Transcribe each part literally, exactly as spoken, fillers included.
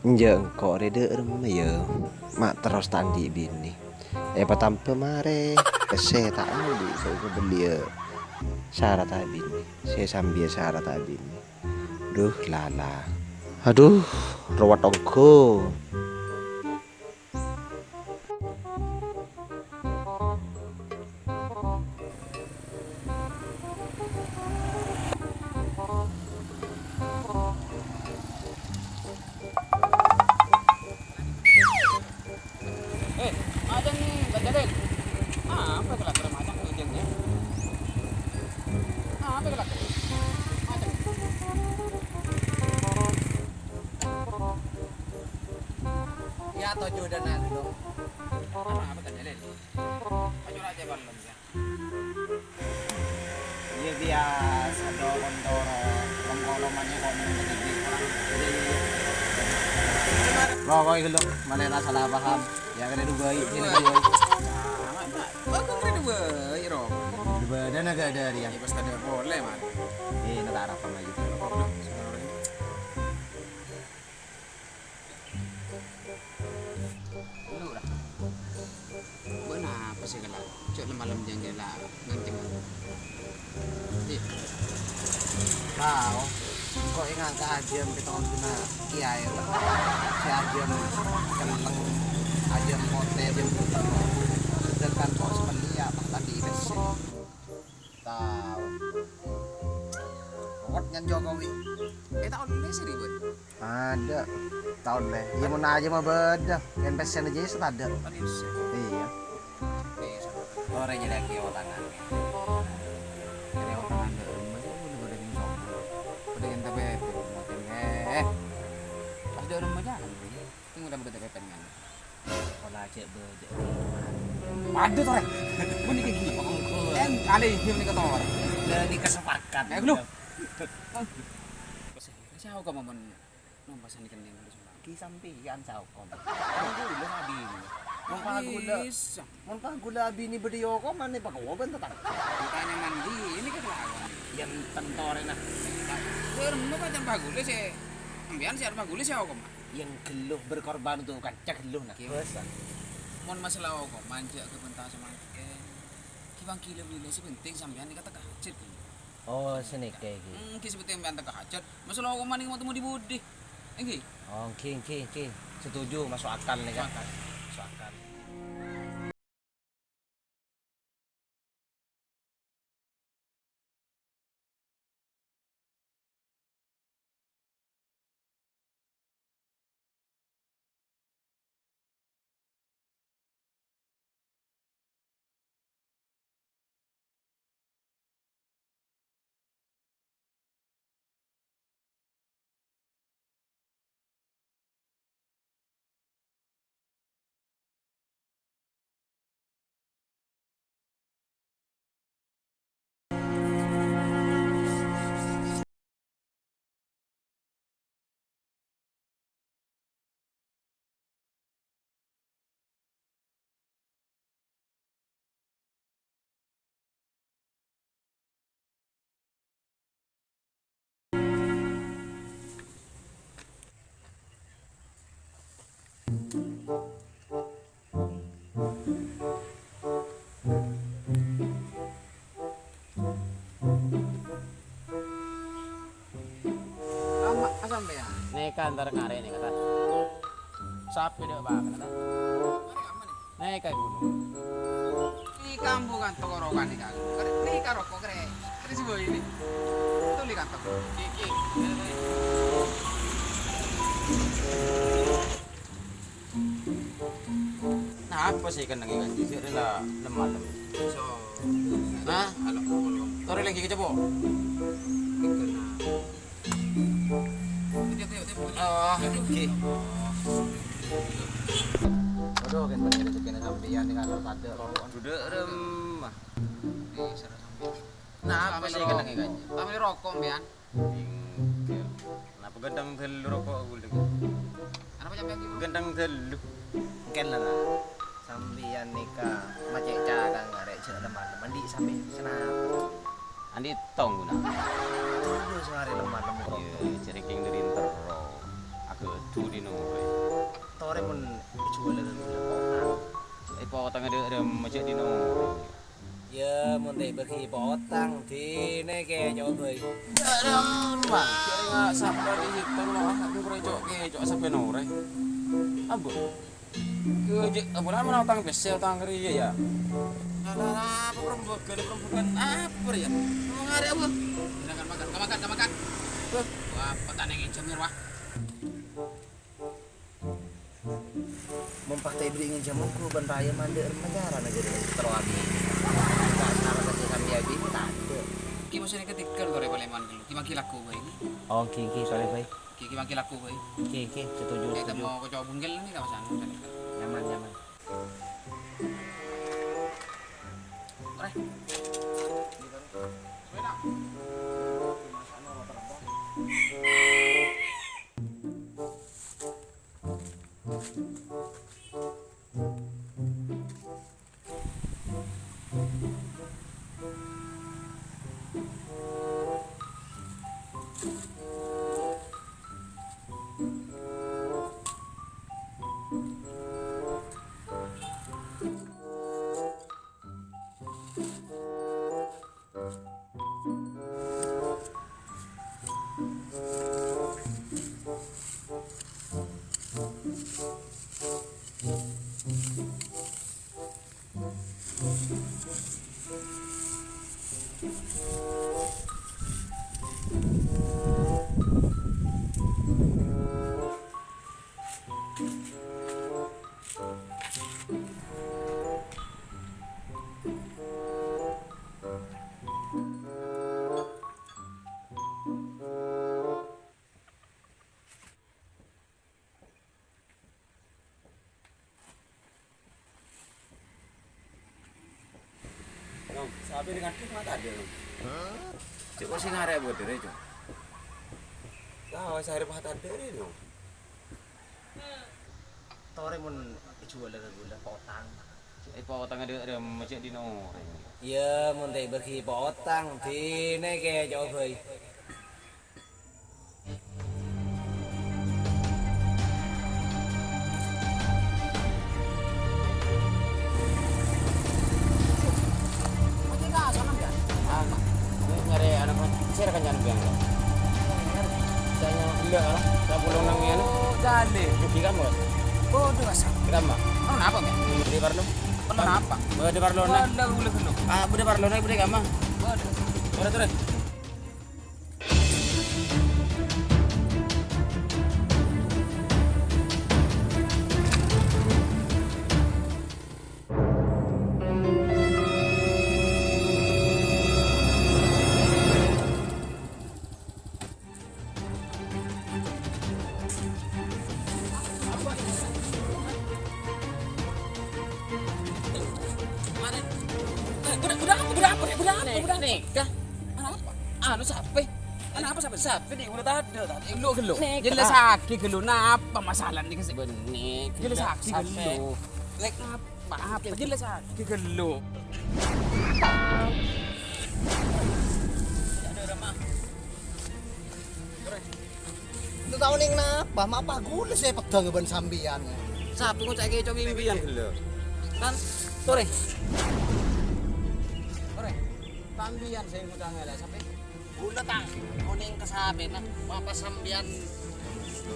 Enjâ' engko' rè dâ' remma, yâ, ma' terros ta' andi' binè. Èpatamba marè, pèssè ta' andi' sè èkabelliyâ sara ta' binè, sè sambiyâ sara ta' binè. Duh, lala. Aduh, rowet ongghu. Eh, majâng nè, Bang Jalil. Apa kelakar majâng nè, jâng, ya? Apa kelakar? Majâng. Ya, tojo dan anu, dong. Apa, apa, Bang Jalil? Ayo, raja balon, ya. Iyâ, biyasa, do, kontoro, lem-kolem aja kok neng kedibi. Lo, kok iki lo, malè ra salah paham. Ya, kena dubai, ini dubai. Aku kena dubai, Ro. Dubai, dan agak ada dia. Ya, pasti ada boleh, man. Eh, nata arah apa lagi? Lu, ra. Bâ'na apa sè kella? Jhâ' lem-malem jhâ' la ngancèng. Ih. Tao. Kok enga' ka ajâm pètong dina kiyaè, sè ajâm celleng, ajâm potè, ajâm bhunten. Sedangkan kok sè melli ya pas tadi pèssè. Tao. Ruwet ngan Jokowi. Eh, ta' ollè sè ribut. Adâ'. Ta' ollè. Iyâ, mon ajâm ma' bâdâ. Yen pèssèna jiyâ sè tadâ'. Kan iyâ sè. Iyâ. Iyâ, sè. Torè nyarèyaghi otangan. Nyarè otangan dâ' remma, sè bâdâ-bâdâ ning sombong. Bâdâ yen tapèpèt, mungkin, eh. Pas dâ' remma jhân, iyâ. Sing udah bâdâ tapèpèt, kan. Pola cè' bâjâ. Waduh, torè. Mun iki ghi. Kok engko'? En, kali iki mending ketor. Lah, ini kesepakatan. Eh, lu. Siapa kok mau men-, mau pasang ikan yang harus makan? Ki sampeyan, Cak Okom. Aku udah tadi ini. Mau pagu udah. Bisa. Mon kaghulâ abinè bâdâ è Okoman, èpakowa bân tatangghâ. Tanya mandi, ini kecelakaan. Yâ enten torèna. Bârâmma pacan paghulâ sè, sampèyan sè arep paghulâ sè Okoman. Yang ghellu berkorban untuk kanca ghellu, nah. Ki. Bos. Mon masalah Okoman, jhâ' ghâbây ta' samangkèn. Ki bângkilâ bilâ sè penting sampèyan nèka teka hajat, Ki. Oh, sanèka, Ki. Hmm, Ki, sè penting sampèyan teka hajat. Masalah Okoman nèka mau temu di budi. Èngghi? Oh, èngghi, èngghi, èngghi. Setuju, masuk akal nèka. Masuk akal. Masuk akal. Lama sampèyan? Nèka entar ngarè' nèka, Tan. Sapè dâ' bâkal, Tan. Nèka è ghunong. Nèka ambu kanto' roko'an nèka. Nèka roko' karè. Karè sè bâi nè. Tolè kanto'. Ki, ki. Napa sè èkennengngè, Kanjeng? Sè rèla lem-malem. So. Hah? Alo, alo. Torè lèngghi ka capo'. Èkenneng. Tiup, tiup, tiup. Oh, oke. Waduh, kan bener rejekkèna sampèyan nèng kantor padâ. Duduk rem. Napa sè èkennengngè, Kanjeng? Sampe roko', sampèyan. Bingkel. Napa ghântèng tellu roko' ghulâ? Napa sampèyan, Ki? Ghântèng tellu. Engkèn la, Tan. Sampèyan nèka macè' cakang arè jhâ' lem-malem. Andi' sampè' sanapa? Andi' tong, Gun. Iyâ, sè arè lemah-lemah. Iyâ, jârèya kèng dâri enterro. Aghâdhu dinore. Torè mon èjhuwâlâ ka kaulâ potang. È, potang dâ' remma jâ' dinore. Iyâ, mon ta' èbâghi potang, dinè kèco'a bhâi. Dâ' remma. Jârèya sapa è sèttong lo, aku kèco'a, kèco'a sabbhân orèng. Ambu. Yo, jâ', apa namanya, otang pèssè, otang rèya, ya? Lah, lah, lah, apa perembugan, perembugan apa, ya? Ngomong arè apa? Makan, makan, makan, makan, makan. Hah? Wah, petani ngènjhâm, wah. Mon pas ta' èberri' ngènjhâm ongghu bân raya mandhâr macaran aja dâlem terro ati. Kasar saja sambi abit, tadâ'. Ki maksudnya ketika lo repaleman dulu, ki manggi lagu bae. Oh, ki, ki, sorry, bae. Ki, ki manggi lagu bae. Ki, ki, setuju, eh, setuju. Temu kocok bungkel nih, kawasan. Nyaman, nyaman. Ore. Nong, sapè nèng kantong ma' tadâ', Nong? Cè' kok sè ngarè' bâdâ rè, Cong? Lah, sè arè ma' tadâ' rè, Nong. Torè mon èjhuwâlâ ka kaulâ potang. È, potang dâ' remma jâ' dinore. Iyâ, mon ta' èbâghi potang, dinè kèco'a bhâi. Nyarè anak sir kan jangan bilang. Saya gila, ah. Saya pulang nang ini. Oh, jale. Di kamar. Oh, dewasa. Di kamar. Kenapa, Mbak? Di Parlo. Kenapa? Di Parlo, nah. Ada gula gelo. Ah, di Parlo, nah, di kamar. Waduh. Udah, terus. Mana? Eh, budak, budak apa? Budak, budak apa? Budak apa? Nek, nek, dah. Anak apa? Anu, sape? Anak apa, sape? Sape nih, udah tadâ', tadâ'. Lu gelo. Nek, jelas kenapa? Lagi gelo. Napa masalah nih, sih? Bener. Jelas lagi gelo. Nek, apa? Apa? Jelas lagi gelo. Tadâ' remma. Itu tao neng napa? Ma' apa ghulâ sè peddhâng bân sampèyan? Sape ngoca' kèco'a bi' sampèyan ghellâ'? Kan, torè. Torè. Sampèyan sè ngoca' ngala' sape? Ghulâ ta' oneng ka sapèna. Ma' apa sampèyan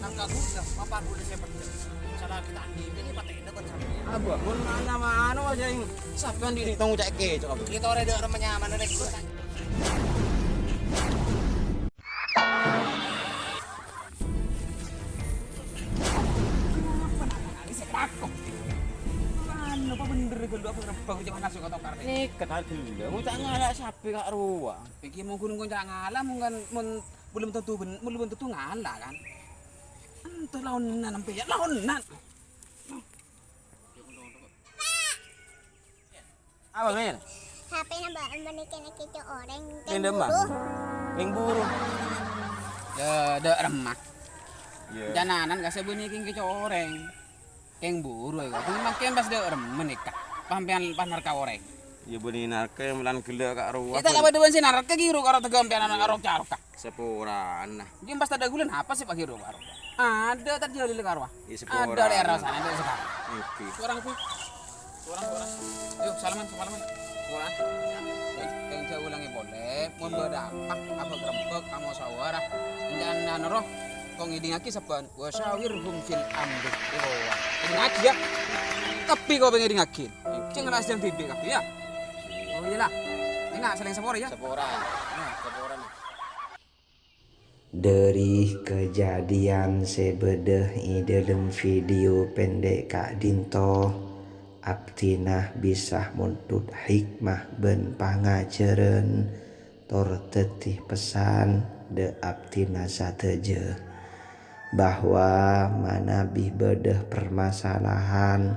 nangka ghulâ? Ma' apa ghulâ sè peddhâng? Salah kita andi' ini patèna bân sampèyan. Abah, mon mana-mana aja yang sampèyan di tong ngoca' kèco'a, Abah. Kita orè dâ' remma nyaman, rè. Kenapa nak nangis ya, Kak? Anu, apa bener gelo apa ngerebak cuma masuk ke tokar nih? Nih, kenal gelo. Ngoca' ngala' sape ka' rowa. Iki mon ghun ngoca' ngala', mon kan, mon belum tentu ben-, belum tentu ngala', kan? Entar laonan sampe ya, laonan. Apa, Mir? Sapèna bâ'na bânnè kèng kèco'a orèng. Kèng dâ'emma? Kèng buru. Kèng buru. Dâ-, dâ' remma. Iyâ. Jhâ' nanan ka sè bânnè kèng kèco'a orèng. Kèng buru, ya. Kèng mangkèn pas dâ' remma nèka. Sampèyan pas narka orèng. Iyâ, bânnè narka, lan ghellâ' ka' rowa. Kita apa dewan sih narka ghi' ro karo tegga sampèyan anak arok carok, Kak. Saporana. Iyâ, pas tadâ' ghulâ napa sè paghi' rowa-rowa? Adâ' tadâ' lè ka rowa. Iyâ, saporana. Adâ' lè rosana, adâ' sakarè. Ngghi. Saporana, Bu. Saporana, saporana. Yo, salaman, salaman. Saporana. Kèng jhâ' ulangè polè, mon bâdâ apa, abâk-rembâk, amosawarah. Enjâ' noro, kong ngèdingngaghi sabbhân. "Wa syawirhum fil amri." Iyâ, èdingngaghi, yâ. Kabbhi kok pèngèn èdingngaghi. Jhâ' ngala' sèdhâng dhibi' kabbhi, yâ. Oh, iyâ la. Enga' salèng sapora, yâ. Sapora. Nah. Sapora, nah. Dhâri kajhâdhiyân sè bâdâ è dhâlem video pendek ka'dinto, abdhina bisa mondhut hikmah bân pangajhârân tor dhâddhi pesan dâ' abdhina sadhâjâ, bahwa manabi bâdâ parmasalahan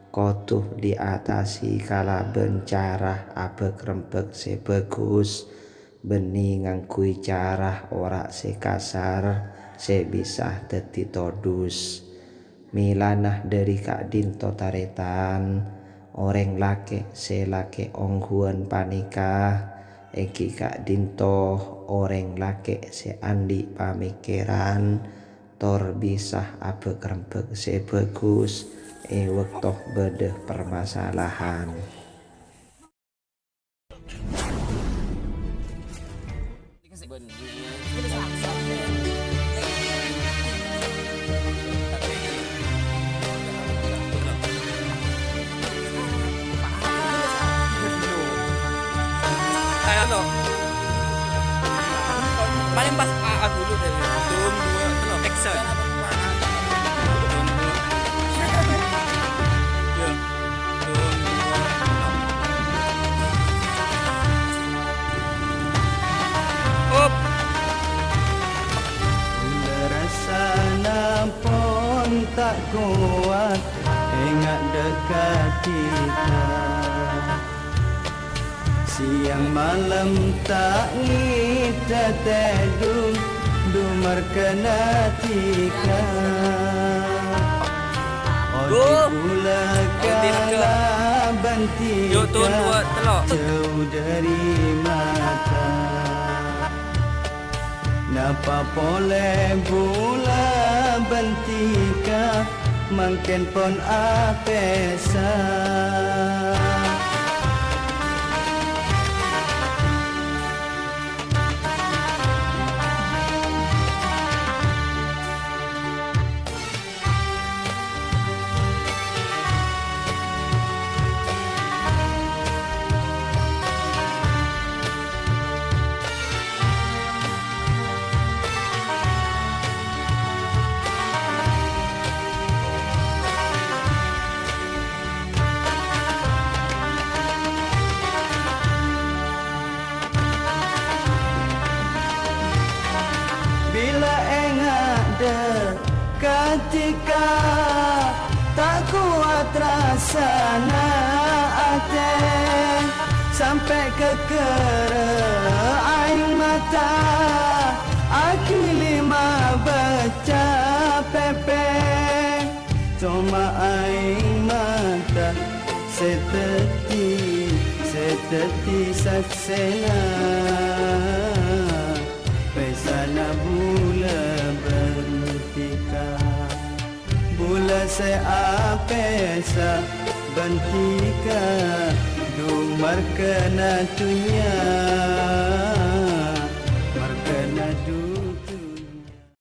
kodhu diatasi kalabân cara abâk-rembâk sè bhâghus, bânnè ngangghuy cara ora' sè kasar sè bisa dhâddhi todus. Mèlana dhâri ka'dinto tarètan, orèng lakè' sè lakè' ongghuwân panèka èngghi ka'dinto orèng lakè' sè andi' pamèkkèran tor bisa abâk-rembâk sè bhâghus è bâkto bâdâ parmasalahan. Kayak lo. Paling pas A, A dulu deh. Turun dua, itu lo, action. Turun dua. Iya. Turun dua. Up. Rasana pon ta' kowat, enga' dâ' ka dhika. Siang malem ta' ngèdhâ tèdung, dumarkana dhika. Odhi' kaulâ kalabân dhika, jhâu dhâri mata. Napa polè bulâ bân dhika, mangkèn pon apèsa. Bilâ enga' dâ' ka dhika, ta' kowat rassana atè, sampè' ghâghârâ aèng mata, aghili mabâca pèpè. Coma aèng mata sè dhâddhi, sè dhâddhi saksèna pèsana bulâ bân dhika. Bulâ sè apèsa bân dhika, dumarkana dhunnya.